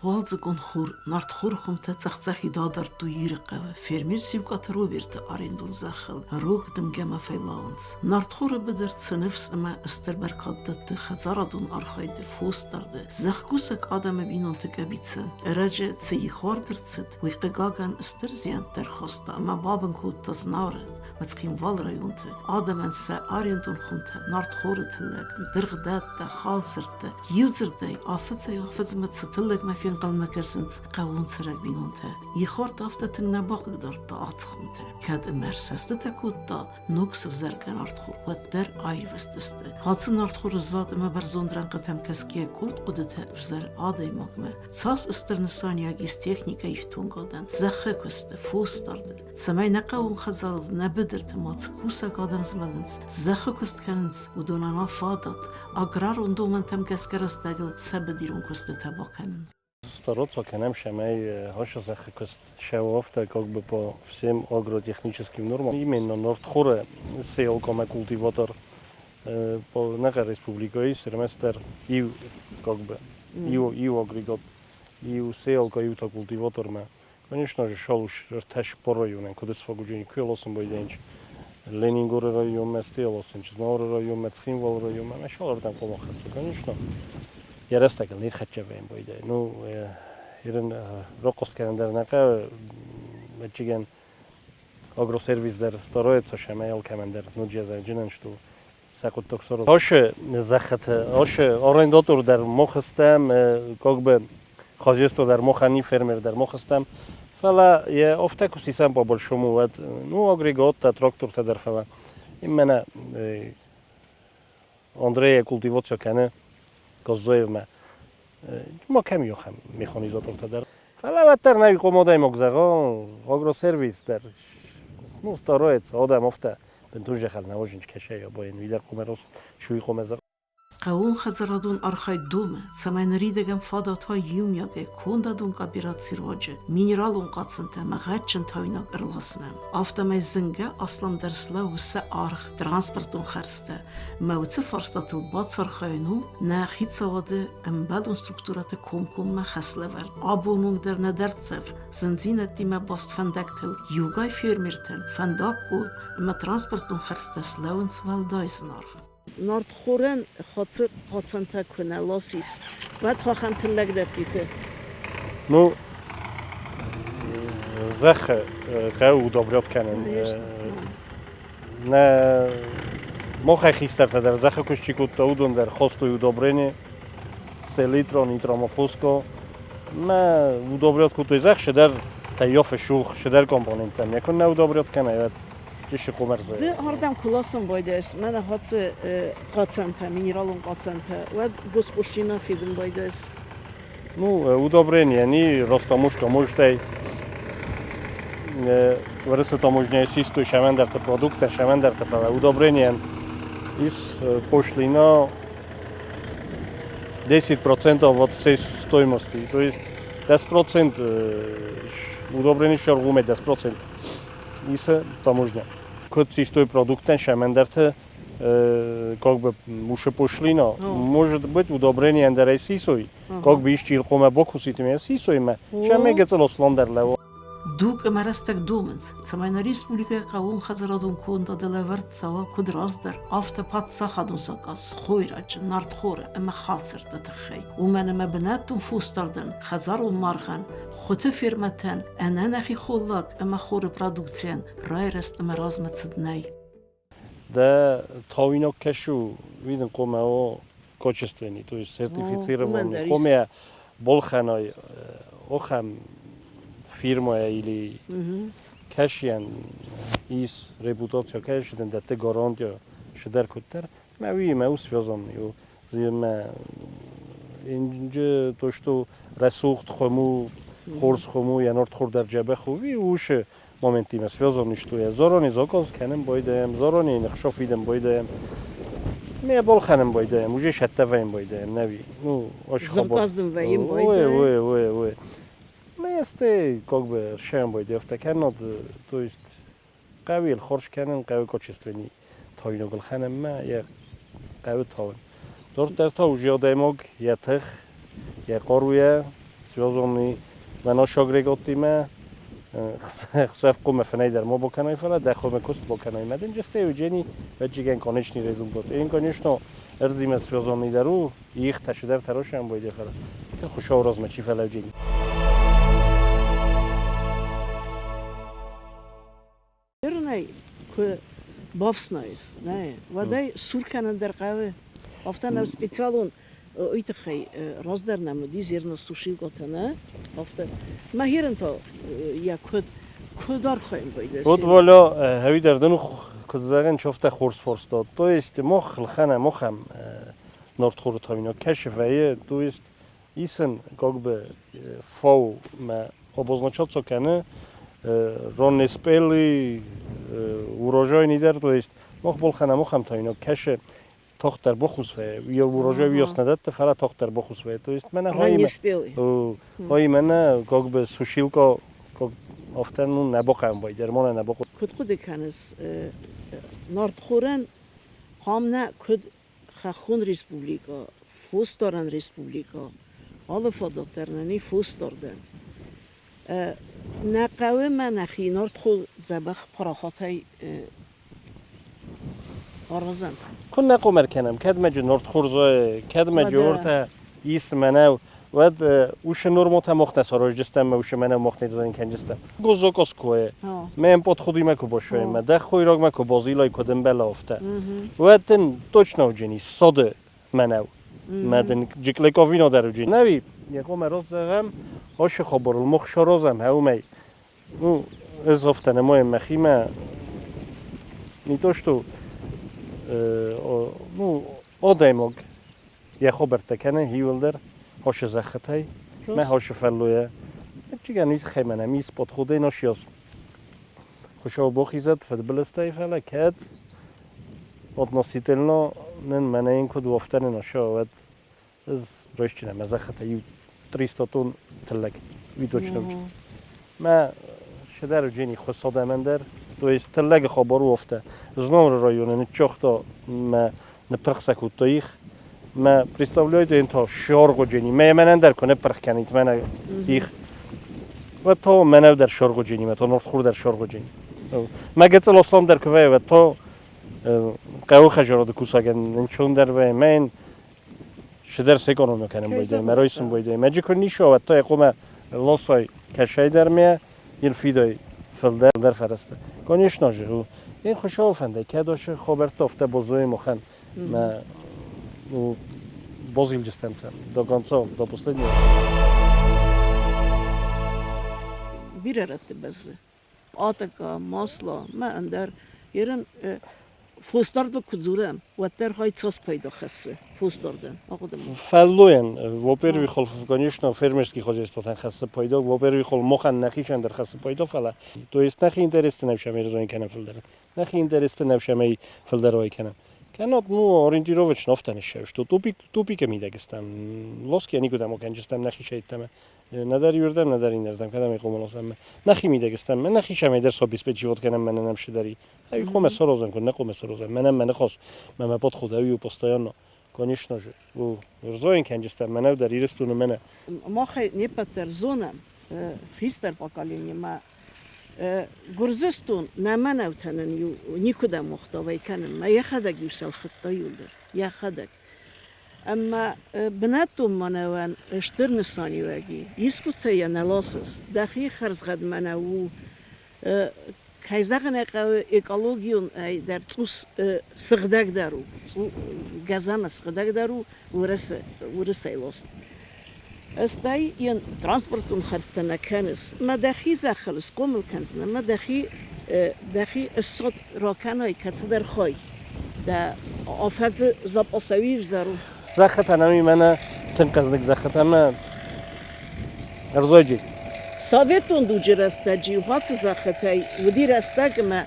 Уалдзыгон хур нартхоры хуымтӕ цъӕх-цъӕхид адардтой Ирыхъӕуы фермер Сиукъаты Роберты арендон зӕххыл рог дымгӕмӕ фӕйлауынц. Нартхоры быдыр цы ныфс ӕмӕ стыр бӕркад дӕтты хӕдзарадон архайды, фосдарды, зӕхкусӕг адӕмы бинонты къӕбицӕн. Ӕрӕджы цы ихуард ӕрцыд, уый, хъыгагӕн, стыр зиӕнттӕ ӕрхаста ӕмӕ бабын кодта Знауыры ӕмӕ Цхинвалы районты адӕмӕн сӕ арендон хуымтӕ, нартхоры тыллӕг, дыргъдӕттӕ, халсӕрттӕ. Иудзырдӕй, афӕдзӕй-афӕдзмӕ цы тыллӕгмӕ фенхъӕлмӕ кӕсынц хъӕууон цӕрӕг бинонтӕ, ихуард афтӕ тынг нӕ бахъыгдардта ацы хуымтӕ. Кӕд ӕмӕ ӕрсӕстытӕ кодта ног сывзӕргӕ нартхор, уӕддӕр аирвӕзтысты. Ацы нартхоры зад ӕмӕ бӕрзонд рӕнхъытӕм кӕсгӕйӕ къорд хъуыдытӕ ӕвзӕры адӕймагмӕ. Цас стыр нысаниуӕг ис техникӕ ифтонгадӕн, зӕххы куысты, фосдарды, цӕмӕй нӕ хъӕууон хӕдзарады, нӕ быдырты ма цы кусӕг адӕм змӕлынц, зӕххы куыст кӕнынц, уыдонӕн ма фадат аграрон домӕнтӕм гӕсгӕ рӕстӕгыл сӕ быдирон куыстытӕ бакӕнын. Стараться кӕнӕм, цӕмӕй ацы зӕххы куыст сӕ как бы по всем агротехническим нормам. Именно нартхоры сеялкамӕ культиватор по нӕ республикӕйы ис ӕрмӕстдӕр иу как бы иу агрегат, иу сеялка, иу та культиватормӕ. Конечно же, шалуш ӕртӕ районӕн куыд сфагуджени куелосын байдайынч Ленингоры районмӕ, Стелосынч, Знауыры районмӕ, Цхинвалы районмӕ, мӕ шалырдӕм хъуамӕ хӕссы, конечно. Йӕ рӕстӕгыл не рхӕццӕ вӕййын байдайы. Ну, ирын рохъуыст кӕнын дӕр нӕ хъӕуы, ӕччыгӕн агросервис дӕр старается, сӕмӕй алкӕмӕн дӕр ноджы что сӕ хъуыддаг сараз. Ашы зӕххыты, ашы арендатор дӕр мохыстӕм, как бы хозяйство дӕр мохӕн фермер дӕр мохыстӕм. Фӕлӕ йӕ афтӕ куы сисӕм по большому, уӕд ну агрегаттӕ, трактортӕ дӕр, фӕлӕ именно Андрея культивация кӕны Газзоевмӕ. Ма кӕм йохӕм механизатортӕ дӕр. Фӕлӕ уӕддӕр нӕ хъом адӕймаг зӕгъа, агросервис дӕр ну, старается, адӕм афтӕ бынтон зӕххӕл нӕ озынч кӕсӕй абайын, уый дӕр хъомӕ рост шуй хъомӕ зӕгъ. Хъӕууонхӕдзарадон архайд домы, цӕмӕй ныридӕгӕн фадат уа иумиагӕй кондадон кооперацийы руаджы минералон хъацӕнтӕ ӕмӕ гъӕдджын тауинаг ӕрласынӕн. Афтӕмӕй зынгӕ асламдӕр слӕууы сӕ аргъ, транспортон хӕрдзтӕ ӕмӕ уыцы фарстатыл бацархайын у нӕ хицауады ӕмбӕлон структурӕты комкоммӕ хӕслӕвӕрд. Абон онг дӕр нӕ дӕрддзӕф зындзинӕдтимӕ баст фӕндӕгтыл иугай фермертӕн фӕндаггон ӕмӕ транспортон хӕрдзтӕ слӕууынц уӕлдай зынаргъ. Нартхорӕн хӕцы хъацӕнтӕ куы нӕ ласис, уӕд ахӕм тыллӕг дӕттиты. Ну, зӕххы хъӕуы удобрять кӕнын. Нӕ мохӕй хистӕртӕ дӕр зӕххы куыст чи кодта, уыдон дӕр хостой удобрение, селитро, нитромофоско. Мӕ удобрять кодтой зӕхх, шедӕр тайофы шух, шедӕр компоненттӕм. Йӕ куы нӕ удобрять кӕнай, уӕд чысыл къомӕрдзӕй. Ды ардӕм куы ласын байдайыс, мӕнӕ хӕцы хъацӕнтӕ, минералон хъацӕнтӕ, уӕд госпошлина фидын байдайыс. Ну, удобрение, ни растаможка может Уӕрӕсе таможняйы систой сӕмӕндӕрты продукттӕ, сӕмӕндӕрты, фӕлӕ удобрениен из пошлина 10% от всей стоимости. То есть 10% удобрение сӕргъумӕ 10% исы таможня. Куыд систой продукттӕн сӕмӕндӕрты как бы ушы пошлина, может быть, удобрение ӕндӕрӕй сисой, как бы исчи хъомӕ бакуситимӕ сисоймӕ, сӕмӕ гыццыл асландӕр лӕууа. Дуг ӕмӕ рӕстӕг домынц, цӕмӕй нӕ республикӕйы хъӕууонхӕдзарадон кондады лӕвӕрд цӕуа куыд раздӕр, афтӕ паддзахадон закъаз хойраджы, нартхоры ӕмӕ халсӕртты тыххӕй. Уымӕн ӕмӕ бынӕттон фосдардӕн, хӕдзарон маргъӕн, хуыты фермӕтӕн, ӕнӕ нӕхи холлаг ӕмӕ хоры продукцийӕн райрӕзт ӕмӕ размӕцыд нӕй. Дӕ тауинаг кӕсу, видын хъомӕ о качественный, то есть сертифицированный. Хъомӕ болхӕнай охӕм фирмӕ или кӕсиан ис репутация кӕсиден дӕтты гарантия шыдӕр куыддӕр. Мӕ уыимӕ у связанный. Мӕ инджы то, что рӕсугъд хуым у, хорз хуым у, йӕ нартхор дӕр дзӕбӕх у, уый усы моментимӕ связан что я заранее заказ кӕнын байдайӕм, заранее ныхса фидын байдайӕм. Ме балхӕнын байдайӕм, уже сӕттӕ вӕййын байдайӕм, нӕви. Ну, аш хабар. Заказын вӕййын Ой, байдайӕм. ой, ой, ой. Ме este как бы шӕм байдайӕфтӕ кӕннод, то есть хъӕуы хорз кӕнын, хъӕуы качественный тайногыл хӕнӕммӕ, йӕ хъӕуы тауын. Дарддӕр та уже адӕймаг йӕ тых, йӕ хъаруйӕ Связанный мӕ наш агрегаттимӕ хсӕв хъуамӕ фынӕй дӕр ма бакӕнай, фӕлӕ дӕ хъуамӕ куыст бакӕнай. Мӕ дын Евгений вӕджиген конечный результат. Ин, конечно, ӕрдзимӕ связанный дӕр у, их тӕсыдӕр тарошӕн бойде, фӕлӕ ты хуысау размӕ чи фӕлӕ Евгений. Ерынӕй куы бафснайыс, нӕ, уӕд ӕй сур кӕнын дӕр хъӕуы. Афтӕ нӕм специалон уый тыххӕй раздӕр нӕм уыди зерносушилкӕтӕ, нӕ? Афтӕ. Мӕ херын та йӕ куыд архайын байдайы? Вот Валя, хӕви дӕр дын куыд зӕгъын, чофтӕ хорз форста. То есть мох лхӕнӕ мохӕм нартхоры тавинаг кӕсы вӕййы, то есть исын как бы фау мӕ обозначаться кӕны раннеспелый урожайный дӕр, то есть мох болхӕнӕ мохӕм тавинаг кӕсы тагъддӕр бахус вӕййы. Урожай уыйас нӕ дӕтты, фӕлӕ тагъддӕр бахус вӕййы. То есть мӕнӕ хай мӕнӕ как бы сушилка как афтӕ ну нӕ бахъӕуын бай, дермонӕ нӕ бахъуыд. Куыд хъуыды кӕныс, нартхорӕн хъам нӕ куыд хӕххон республикӕ, фосдарӕн республикӕ, алы фадат дӕр нын и фосдардӕн. Нӕ хъӕуы ма нӕхи нартхор дзӕбӕх парахатӕй аразӕн. Куыннӕ къомӕр кӕнӕм, кӕдмӕ нартхорзой, кӕдмӕ ортӕ ис мӕнӕу, уӕд ушы нормотӕ мохтӕ саразджыстӕм, ушы мӕнӕу мохтӕ дизайн кӕнджыстӕм. Гозокоское. Мен подходимӕ куы бошоймӕ, дӕ хойрагмӕ куы базилай, куы дын бӕлӕ афтӕ. Уӕд дын точно уджени соды мӕнӕу. Мӕ дын джиклековино дӕр уджени. Нӕви, йӕ роззӕгъӕм, ошы хабарыл мох шорозӕм, хӕумӕй. Ну, ӕз афтӕ нымайын мӕхимӕ, не то что, ну, адӕймаг йӕ хабӕрттӕ кӕны иуылдӕр хосы зӕххытӕй, мӕ хосы фӕллойӕ. Чигӕн уый тыххӕй мӕнӕ мис подходӕй носиос. Хуыцау бахизӕд фыдбылызтӕй, фӕлӕ кӕд относительно нын мӕнӕ йын куыд у, афтӕ нын оса, уӕд ӕз райсджынӕн мӕ зӕххытӕ иу 300 тонн тыллӕг, уый точно уыд. Мӕ седӕр Евгений хуыцаудӕмӕн дӕр, то есть тыллӕгы хабар у афтӕ. Знауыры районы ныццагъта мӕ ныппырх сӕ кодта их. Мӕ представляете, ын та саргъуыджыни. Мӕ мӕнӕн дӕр куы ныппырх кӕнит мӕнӕ их. Уӕд та мӕнӕу дӕр саргъуыджыни, мӕ та нартхор дӕр саргъуыджыни. Мӕ гыццыл аслам дӕр куы вӕййы, уӕд та хъӕуы хӕдзарады кусӕгӕн ӕнцондӕр вӕййы. Мӕ Шидӕр сэкономия кӕнын байдайы, мӕ райсын байдайы. Мӕ джы куы ницы уӕд та йӕ хъуамӕ лосой кӕсай дӕр ме, йын фидой фылдӕр фӕрӕзтӕ. Конечно же, у. Ин хуыцауы фӕндӕй, кӕд ошы хабӕрттӕ афтӕ бозойы мохӕн, мӕ ну, бозилджыстӕм до конца, до последнего. Бирӕ рӕтты бӕззы. Пъатӕка, масло мӕ ӕндӕр. Ерын фосдардыл куы дзурӕм, уӕддӕр хай цас пайда хӕссы фосдардӕн, ахъуыды ма. Фӕллойӕн, во-первых, конечно, фермерский хозяйствотӕн хӕссы пайда, во-первых, мохӕн нӕхицӕн дӕр хӕссы пайда, фӕлӕ то есть нӕхи интересты нӕ ӕрзойын кӕнӕм фылдӕр. Нӕхи интересты нӕ фылдӕр уӕй кӕнӕм. Кӕннод, ну, ориентировочно афтӕ ныссӕуст. Тупик, тупикы мидӕг стӕм. Лоски никуыдӕм окӕнджыстӕм нӕхи сӕйттӕмӕ. Нӕдӕр иуырдӕм, нӕдӕр иннӕрдӕм, кӕдӕм ӕй хъомыл Нӕхи мидӕг стӕм, нӕхи сӕмӕй дӕр собеспечивать кӕнӕм мӕнӕ нӕм шидӕри. Ӕй хъуамӕ сорозӕм, куыд нӕ хъуамӕ сорозӕм. Мӕнӕн мӕ ныхас, мӕ мӕ подход ӕви постоянно. Конечно же, рзойын кӕнджыстӕм, мӕнӕу дӕр Ирыстоны мӕнӕ. Махӕй не ппӕт дӕр зонӕм, хистӕр поколение ма Гуырдзыстон нӕ мӕнӕутӕ нын иу никуыдӕм уагъта кӕнынмӕ, йӕхӕдӕг-иу сӕлхӕдта иуылдӕр, йӕхӕдӕг. Ӕмӕ бынӕттон мӕнӕуӕн стыр нысаниуӕг и. Искуыцӕй йӕ нӕ ласыс, дӕхи хӕрзгъӕд мӕнӕу у. Кӕй зӕгъын ӕй хъӕуы, экологион ӕй дӕр цъус сыгъдӕгдӕр у, гӕзӕмӕ сыгъдӕгдӕр у уырысӕй ласт. Стӕй йын транспортон хӕрдзтӕ нӕ кӕныс, мӕ дӕхи зӕххыл схъомыл кӕндзынӕ, мӕ дӕхи ссад ракӕнай кӕцыдӕр хай. Дӕ афӕдзы запасӕй ӕвзӕр у. Зӕххытӕ нӕм мӕнӕ тынг хъӕздыг зӕххытӕ ӕмӕ ӕрзойджи. Советон дуджы рӕстӕджы иу зӕххытӕй уыди рӕстӕг ӕмӕ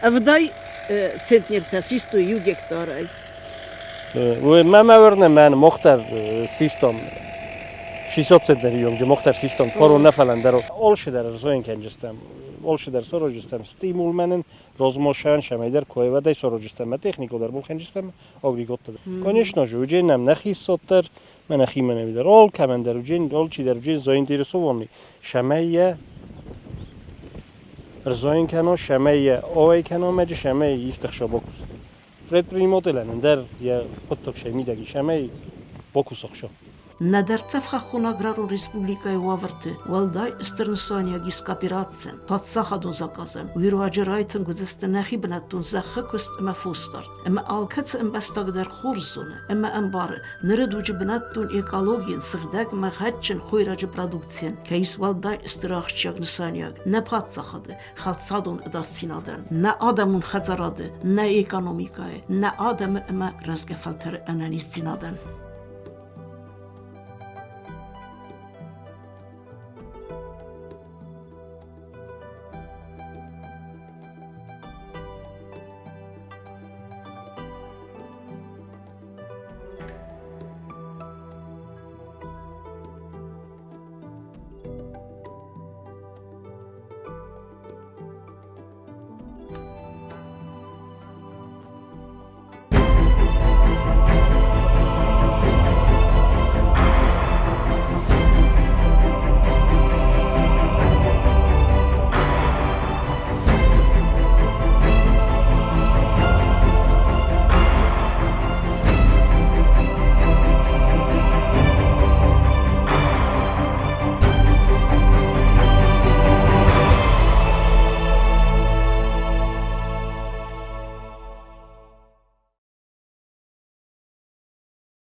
70 центнертӕ систой иу гектарӕй. Мӕ мӕ уырны, мӕн мохтар систом 600 центнер йонг мохтар систом форун нӕ фӕлӕндӕр. Олшидӕр зоин кӕнджыстӕм, олшидӕр сорожистӕм стимул мӕнын розмошӕн шӕмӕйдӕр коевадӕй сорожистӕм, мӕ технико дӕр булхӕнджыстӕм агрегаттӕ. Конечно же, уджен нӕм нӕхи соттӕр, Мӕнӕхимӕ нӕ дӕр алкӕмӕн дӕр уджен, алчидӕр уджен заинтересованный, шӕмӕй йӕ ӕрзайын кӕна, шӕмӕй йӕ ауӕй кӕна мӕджы, шӕмӕй исты хса бакуса. Предпринимателӕн ӕндӕр йӕ хъуыддаг сӕ мидӕг ис ӕмӕ бакуса хса. Нӕдӕр цӕф хӕххон аграрон республикӕйы уавӕрты уӕлдай стыр нысаниуӕг ис кооперацийӕн, паддзахадон заказӕн, уый руаджы райтынг уыдзысты нӕхи бынӕттон зӕххы куыст ӕмӕ фосдард. Ӕмӕ алкӕцы ӕмбӕстаг дӕр хорз зоны ӕмӕ ӕмбары, ныры дуджы бынӕттон экологийӕн сыгъдӕг ӕмӕ гъӕдджын хойраджы продукцийӕн кӕй ис уӕлдай стыр ахсджиаг нысаниуӕг нӕ паддзахады хӕлцадон ӕдасдзинадӕн, нӕ адӕмон хӕдзарады, нӕ экономикӕйы, нӕ адӕмы ӕмӕ рӕзгӕ фӕлтӕры ӕнӕниздзинадӕн.